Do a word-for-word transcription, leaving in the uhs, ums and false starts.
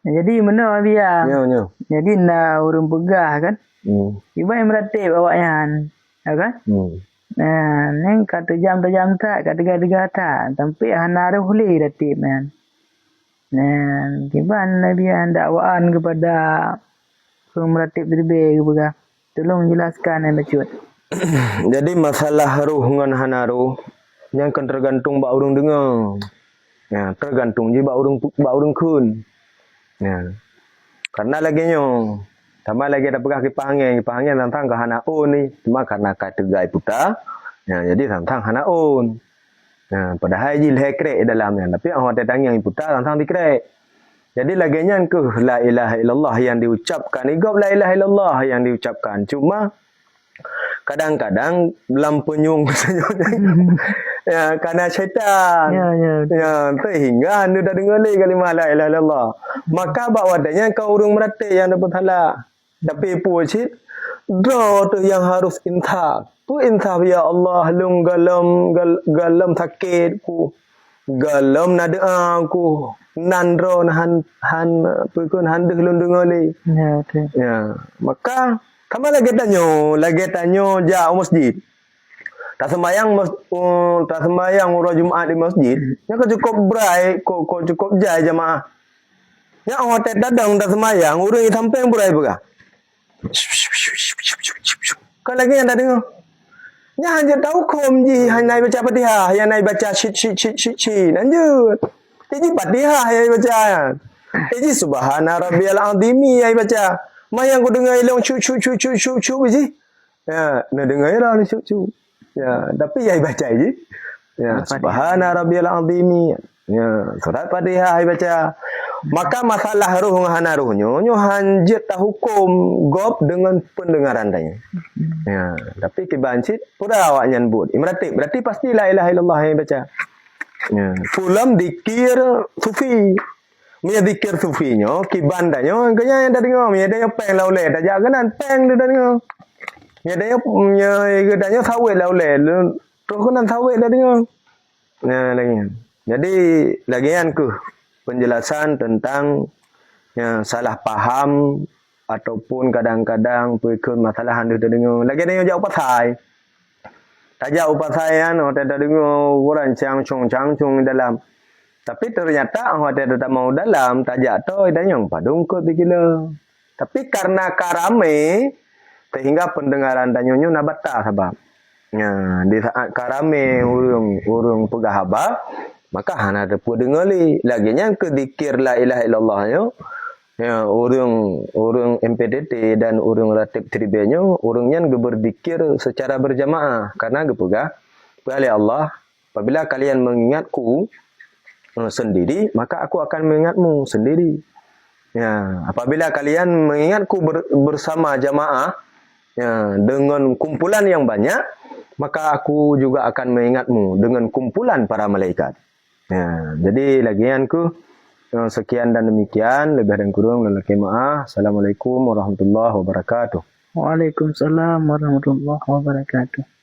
Jadi meunoe biasa. Nyo, nyo. Jadi na ureuëng peugah kan. Hmm. Iban meuratéb awaknyan, ya kan? Hmm. Nah, neng ka teujam-teujam that, ka teuga-teuga that, sampai hana roh lé ratéb nyan. Nah, kiban Nabi nyan dakwaan kepada ureuëng meuratéb teuleubée geupeugah, "Tolong jelaskan nyan bacut." Jadi masalah roh ngon hana roh, nyan kan tergantung bak ureuëng deungoe. Nah, tergantung jih bak ureuëng, bak ureuëng kheun. Nah, karena lagée nyoe, sama lagée tapeugah kipah angén, kipah angén sang-sang ka hana ôn ni, cuma karena ka teuga iputa, nah, jadi sang-sang hana ôn. Nah, padahai jih lhée krek dalam nyan, tapi awak watée tangieng iputa sang-sang tikrek. Jadi lagée nyan keuh la ilaha illallah yang diucapkan, igop la ilaha illallah yang diucapkan. Cuma kadang-kadang lam peunyueng ya, karena syaitan. Ya, ya. Ya, sehingga hana tadeungoe lé kalimah la ilaha illallah. Maka bak watée nyan ka ureuëng meuratéb nyang dapeuet salah. Tapi peue cit, droe teuh nyang harus insaf. Peue insaf, "Ya Allah, lôn gohlom, gol-, gohlom sakét ku. Gohlom na doa ku. Nan droe na han, han, peue kon, han deuh lôn deungoe lé." Ya, oke. Ya, maka sama lagée tanyoe, lagée tanyoe jak u masjid. Taseumayang mas-, uh, taseumayang uroe Jumat di masjid, nyan ka cukup brai, ko, ko cukup jai jamaah. Nyan watée tadong taseumayang, ureuëng sampéng brai peugah. Kan lagée nyang tadeungoe. Nyan hana tahuköm jih, hana baca Fatihah, nyang na baca syit, syit, syit, syit, syit. Lanjut. Jadi Fatihah nyang baca. Jadi subhana rabbiyal azimi nyang baca. Ma nyang kudeungoe ilong syut, syut, syut, syut, syut, syut jih. Ya, na deungoe ira ni syut, syut. Ya, tapi nyang baca jih. Ya, Al-Fatihah. Subhana rabbiyal azimi. Ya, surat Fatihah nyang baca. Maka masalah roh ngon hana roh nyoe, nyoe hanjeuet tahuköm gob deungon pendengaran tanyoe. Ya, tapi kiban cit peue awaknyan buet. Meuratéb, berarti pasti la ilaha illallah nyang baca. Ya, peue lom zikir sufi. Meunyoe zikir sufi nyoe, kiban tanyoe, keu nyan nyang tadeungoe. Meunyoe tanyoe péng lam ulée, tajak keunan, péng teuh tadeungoe. Meunyoe tanyoe, meunyoe keu tanyoe sawét lam ulée, troh keunan sawét tadeungoe. Nah, lagée nyan. Jadi, lagée nyan keuh penjelasan tentang, ya, salah paham ataupun kadang-kadang peue kheun masalah hana tadeungoe. Lagée tanyoe jak u pasai. Tajak u pasai nyan, watée tadeungoe ureuëng cang-cung, cang-cung di dalam. Tapi ternyata watée tatamong u dalam, tajak toe tanyong padum kot sikilo. Tapi karena ka ramé, sehingga pendengaran tanyoe nyoe na batas sabab. Nah, di saat ka ramé ureuëng, ureuëng peugah haba, maka hana teupeudeungoe lé. Lagée nyan keu zikir la ilaha illallah nyoe, ya, ureuëng, ureuëng M P T T dan ureuëng ratib tribé nyoe, ureuëng nyan geubeuzikir secara berjamaah, karena geupeugah, peugah lé Allah, "Apabila kalian mengingatku, eh, sendiri, maka aku akan mengingatmu sendiri. Ya, apabila kalian mengingatku ber-, bersama jamaah, ya, dengan kumpulan yang banyak, maka aku juga akan mengingatmu dengan kumpulan para malaikat." Ya, jadi lagée nyan keuh, eh, sekian dan demikian, leubeh dan kurang lôn lakée meu'ah. Assalamualaikum warahmatullahi wabarakatuh. Waalaikumsalam warahmatullahi wabarakatuh.